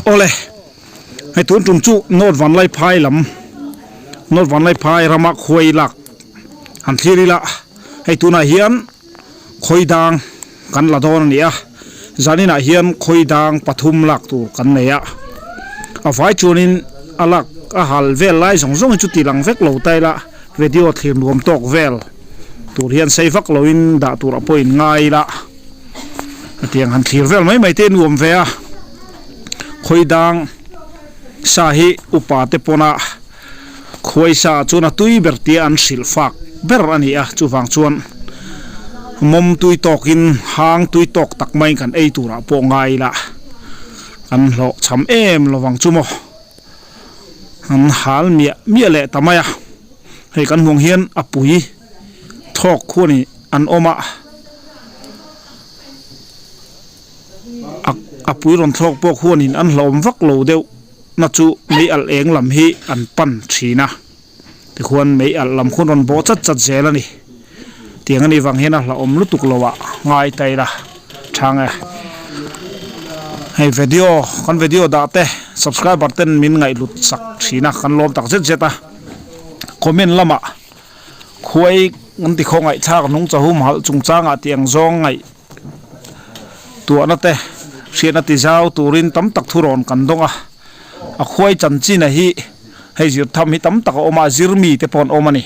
Awle hei tun tum chu North Vanlaiphai lam North Vanlaiphai rama khuai lak han thlir ila hei tunah hian khawi dang kan la dawn a ni a zaninah hian khawi dang pathum lak tur kan nei a a vai chuanin a lak a hal vel lai zawng zawng hi chu ti lang vek lo ta ila video thlir nuam tawk vel tur hian sei vak loin dah tur a pawhin ngai ila. Hetiang han thlir vel mai mai te nuam ve a, khawi dang sa hi upa te pawna khuai sa chuan a tui ber tia an hrilh fak ber a ni a, chuvang chuan mawm tui tawkin hang tui tawk tak maiin kan ei turah pawh ngai ila kan hlawh cham em lovang chu maw an hal miah miah leh ta mai a, hei kan hmuh ang hian a pui thawk khu a ni. An awm a, a pui rawn thlawk pawh khuanin an hlauhawm vak lo deuh na chu mei alh eng lam hi an pan thin a, tikhuan mei alh lam khuan rawn bawh chat chat zel a ni. Tiang a nih vang hian a hlauhawm lutuk lo ah ngai ta ila chhang e. Hei video kan video dah te subscriber ten min ngaihhlut sak thin a kan lawm tak zet zet a, comment lamah. Khuai an ti khawngaih thlak nung chahum halh chungchangah tih ang zawng ngaih tuahna te hriatna ti zau turin tam tak thurawn kan dawng a, a khuai chanchina hi hei zir tham hi tam tak a awm a, zir mi te pawh an awm a ni.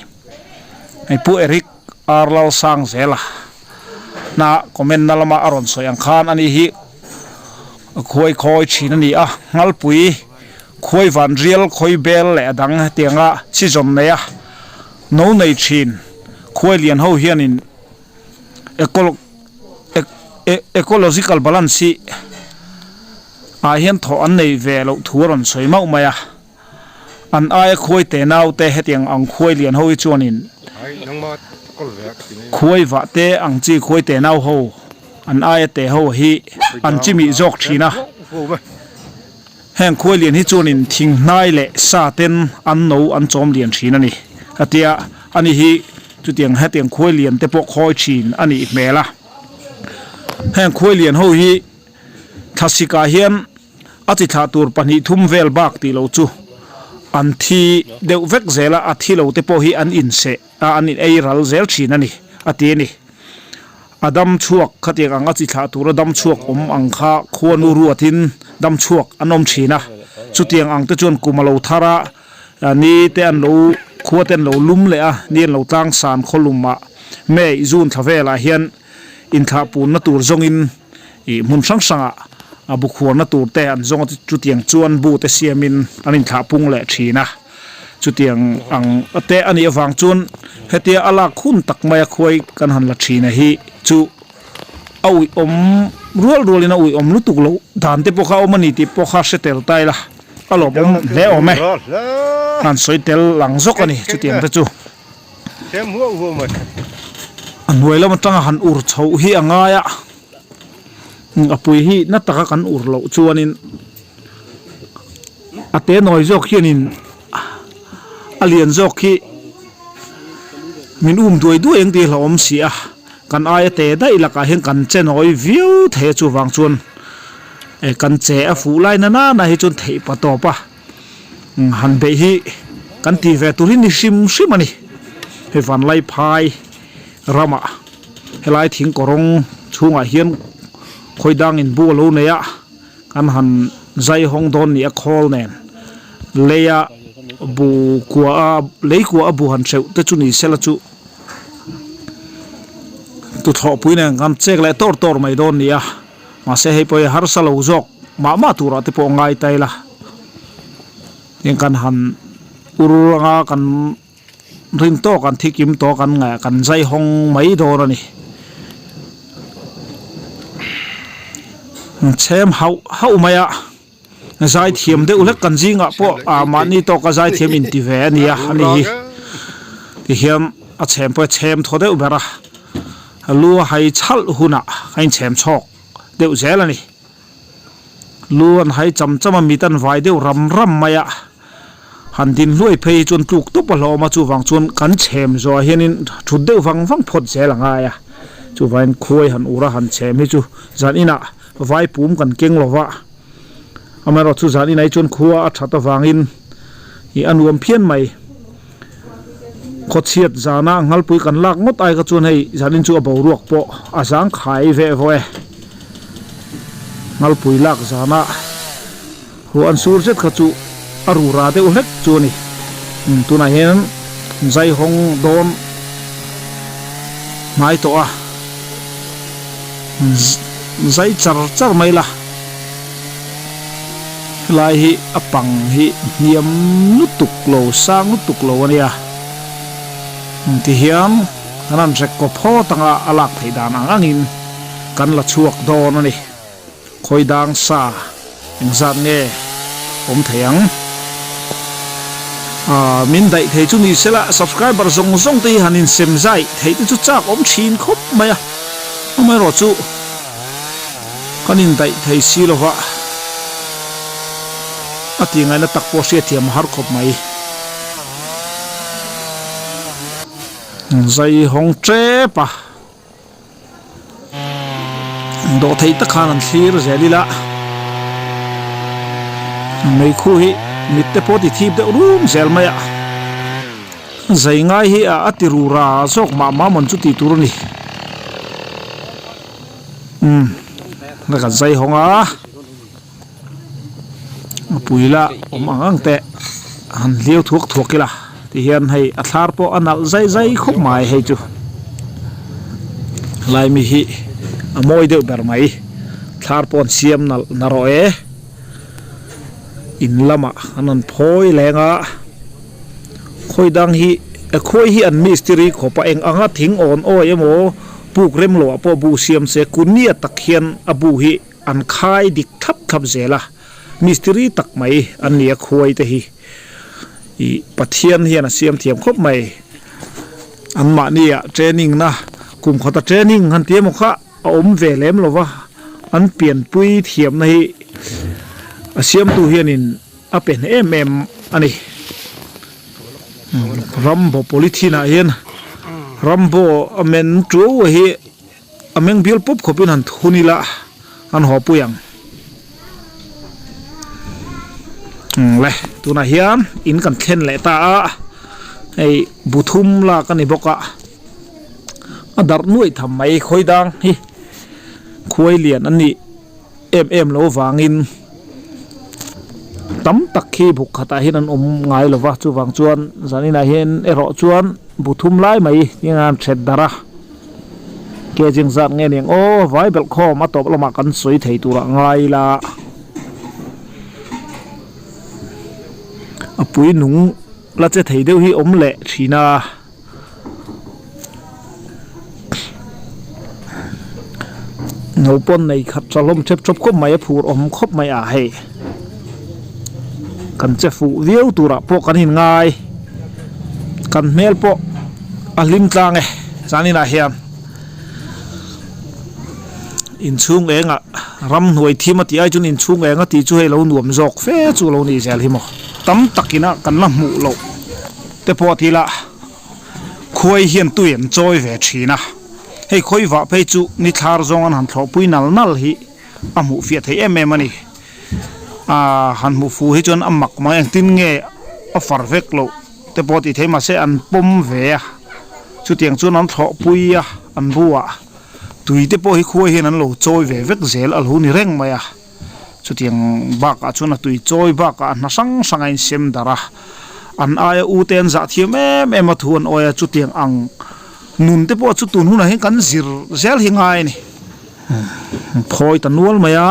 Hei Pu Eric R Lalsangzela na comment na lama a rawn sawi ang khan ani hi a khuai khawi thin a ni a, Nghalpui Khuai van rial khawi bel leh a dang hetianga season nei a no nei thin khuai lian ho hianin ecological balance hi ah hian thawh an nei ve loh thu a rawn sawi mauh mai a, an aia khuai te nau te hetiang ang khuai lian ho hi chuanin khuai vah te ang chi khuai te nau ho an aia te ho hi an chimih zawk thin a. Heng khuai lian hi chuanin thing hnai leh sa ten an no an chawm lian thin a ni. Hetia ani hi chutiang hetiang khuai lian te pawh khawi thin a nih hmel a. Heng khuai lian ho hi thlasik ah hian a chi thlah tur pahnih thum vel bak tih loh chu an thi deuh vek zel a, a thi lo te pawh hi an inseh a an in ei ral zel thin a ni a ti a ni. A dam chhuak khatiang ang a chi thlah tura dam chhuak awm ang kha khuanu ruatin dam chhuak an awm thin a, chutiang ang te chuan kum a lo thar a, ni te an lo khua te an lo lum leh a, ni an lo tlang san khaw lum ah May, June thla velah hian inthlah punna tur zawngin ih hmun hrang hrang ah a bu khuarna tur te an zawng a, chutiang chuan bu te siamin an inthlah pung leh thin a. Chutiang ang te a nih avang chuan hetia a lak hun tak maia khuai kan han la thin a hi chu a uiawm rual rualin a uiawm lutuk loh dan te pawh kha a awm a ni tih pawh kha hre tel ta ila a lawmawm hle awm e. Han sawi tel lang zawk a ni chutiang te chu. A hnuai lam atanga han ur chhoh hi a ngai a, a pui hi na taka kan ur loh chuanin. A te nawi zawk hianin a lian zawk hi min um duai duai ang tih a hlauhawm si a, kan aia te daih lakah hian kan che nawi viau thei a chuvang chuan eh kan che a fuh lai na nana hi chuan theih pa tawp a han beih hi kan ti ve tur hi ni hrim hrim a ni hei Vanlaiphai ramah helai thing kawrawng chhungah hian khawi dangin bu a lo nei a. Kan han zai hawng dawn ni a khawl nen leia bu kua a lei kua a bu han hreuh te chu ni sela chu tuthlawhpui nen kan chek leh tawr tawr mai dawn ni a mahse hei pawh hi harsa lo zawk mah mah turah te pawh ngai ta ila tin kan han ur anga kan rin tawk an thi kim tawh kan ngaih kan zai hawng mai dawn a ni. Chhem hauh hauh mai a, zai thiam deuh hlek kan zingah pawh ah mahni tawka zai thiam inti ve a nia a ni hi. Tihian a chhem pawh a chhem thaw deuh ber a, lu a hai chhalh hunah a inchhem chhawk deuh zel a ni. Lu an hai cham cham a, mit an vai deuh ram ram mai a, han din hluai phei hi chuan tluk tawp a hlawm a, chuvang chuan kan chhem zawhah hianin thut deuh vang vang phawt zel a ngai a, chuvangin khuai han ur a han chhem hi chu zan inah Vaipum kan keng lo va, amaherawhchu zan inah hi chuan khua a that avangin ih a nuam phian mai. Khawchhiat zana nghalpui kan lak ngawt ai kha chuan hei zanin chu a boruak pawh a zangkhai veh vawh e. Nghalpui lak zana ruah an sur zet kha chu a rura deuh hlek chu a ni. Tunah hian zaihawng dawn hnai tawh a. Zai char char mai la, helai hi a pang hi hniam lutuk lo, sang lutuk lo a nia. Tihian kan han hrek kawp phawt anga a lak theih dan ang angin kan la chhuak dawn a ni. Khawi dang sa engzat nge awm thei ang? Aaa min daih thei chu ni sela subscriber zawng zawng te hi han insem zai theih te chu chak awm thin khawp mai a, amaherawh chu kan indaih thei si lova a tih ngaihna tak pawh hriatthiam a har khawp mai. Zai hawng tep a. Dawhtheih tak khan an thlir zel ila meikhu hi mit te pawh ti thip deuh rum zel mai a zai ngai hi a a ti rura zawk mah mah mawn chu tih tur a ni umm kan zai hawng a. A pui la awm ang ang teh han hliau thuak thuak ila tihian hei a thlar pawh a nalh zai zai khawp mai hei chu helai mi hi a mawi deuh ber mai thlar pawh an siam nalh narawh e in lamah an rawn phawi leng a khawi dang hi khawi hi an mistiri khawp a eng anga thing awn awi emaw puk rem loh ah pawh bu siam se kunia tak hian a bu hi. An khai dik thlap thlap zel a, mistiri tak mai an ni a khuai te hi ih Pathian hian a siam thiam khawp mai. An mahni ah training na kum khawta training han ti emaw kha a awm ve lem lo va, an pianpui thiamna hi a siamtu hianin a pe hneh em em a ni. Rambo polythene ah hian Rambo a men tuau a hi. A meng bial pawp khawpin han thun ila an haw pui ang. Le tunah hian in kan thlen leh ta a, hei bu thum lak a ni bawk a, a darh nuaih tham mai khawi dang hi khuai lian a nih em em lo vangin tam tak khi buk khatah hian an awm ngai lo va chuvang chuan zaninah hian erawh chuan bu thum lai mai hi an then darh a kg zat nge niang aw vai belh khawm a tawp lamah kan sawi thei turah ngai ila a pui nung la che thei deuh hi awm leh thin a. Naupawn nei khat tha hlawm thep thawp khawp mai a phur awm khawp mai a hei kan che fuh viau turah pawh kan in ngai kan hmel pawh a hlim tlang e zaninah hian inchhung engah ramhnuai thim a tih ai chuan inchhung eng a tih chu hei lo nuam zawk fe chu lo nih zel hi maw tam takin a kan la hmuh loh te pawh a ti la. Khuai hian tui an chawi ve thin a, hei khawi vah phei chu ni thlar zawng an han thlawhpui nal nal hi a hmuh fiah thei em em a ni. Aaa han hmuh fuh hi chuan a mak mai engtin nge a far vek loh te pawh tih thei mahse an pawm ve a, chutiang chuan an thlawhpui a an buah tui te pawh hi khuai hian an lo chawi ve vek zel a lo ni reng mai a. Chutiang bakah chuan a tui chawi bakah a hna hrang hrang a insem darh a, an aia u te an zah thiam em em a thu an awi a, chutiang ang nun te pawh chu tun hunah hian kan zir zel hi ngai a ni. Phawi ta nual mai a,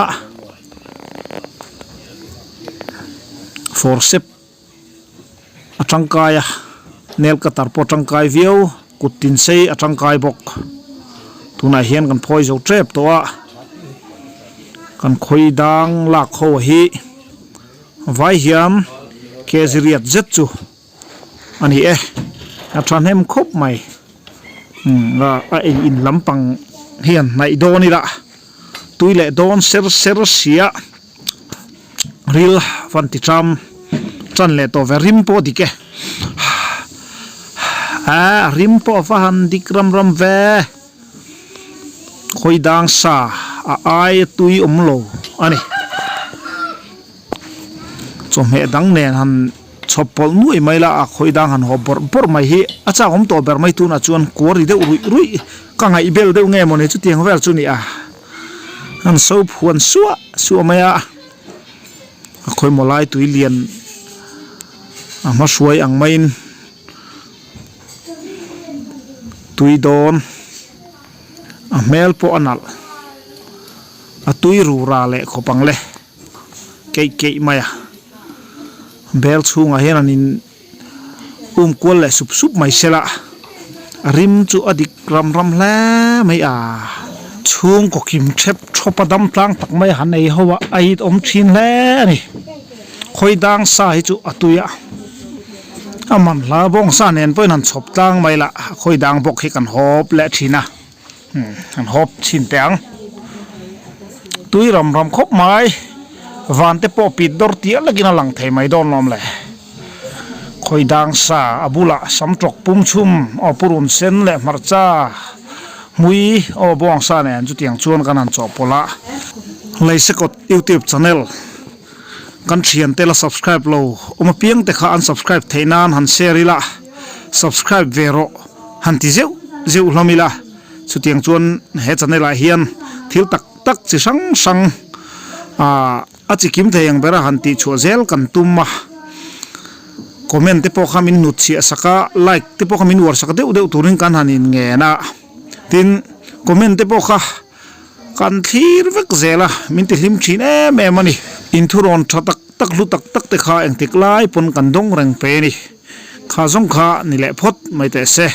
forcep. A tangkai a nail cutter pawh a tangkai viau kut tin sei a tangkai bawk tunah hian kan phawi zo tep tawh a kan khawi dang lak ho hi vai hian kg riat zet chu a ni e a thahnem khawp mai umm a ei in lampang hian hnaih dawn ila tui leh dawn ser ser sia. Ril van ti cham chan leh tawh ve rim pawh a dik e ah rim pawh a va han dik ram ram ve khawi dang sa a aia tui awm lo a ni. Chawhmeh dang nen han chhawp pawlh nuai mai la a khawi dang han haw bawrh bawrh mai hi a chak awm tawh ber mai tunah chuan kuar ri deuh ruih ruih ka ngaih bel deuh nge mawni chutiang vel chu ni a han so phuan suah suah mai a a khawi maw lai tui lian a hma hruai ang maiin tui dawn a hmel pawh a nalh a tui rura leh khawp ang le. Keih keih mai a bel chhungah hian an in um kual leh sup sup mai se la a rim chu a dik ram ram hle mai a chhungkaw kim thep thawp a dam tlang tak mai a han ei ho a a it awm thin hle a ni khawi dang sa hi chu a tui a a man hla bawng sa nen pawhin han chhawp tlang mai la khawi dang bawk hi kan hawp leh thin a. An hawp chhin teh ang. Tui ram ram khawp mai. Van te pawh pit dawr tial takin a lang thei mai dawn lawm le. Khawi dang sa a bulah sam tawk pum chhum aw purun sen leh hmarcha hmui aw bawng sa nen chutiang chuan kan han chawhpawlh a. Leisekawt youtube channel kan thian te la subscribe lo awm apiang te kha an subscribe theih nan han share ila subscribe ve rawh han ti zeuh zeuh hlawm ila chutiang chuan he channel ah hian thil tak tak chi hrang hrang ah a chi kim thei ang bera han tih chhuah zel kan tum a comment te pawh kha min hnut chhiah sak a like te pawh kha min uar sak deuh deuh turin kan han in ngen a tin comment te pawh kha. Kan thlir vek zel a, min ti hlim thin em em a ni. Inthurawn tha tak tak hlu tak tak te kha engtik lai pawn kan dawng reng pe a ni. Kha zawng kha ni leh phawt mai teh se.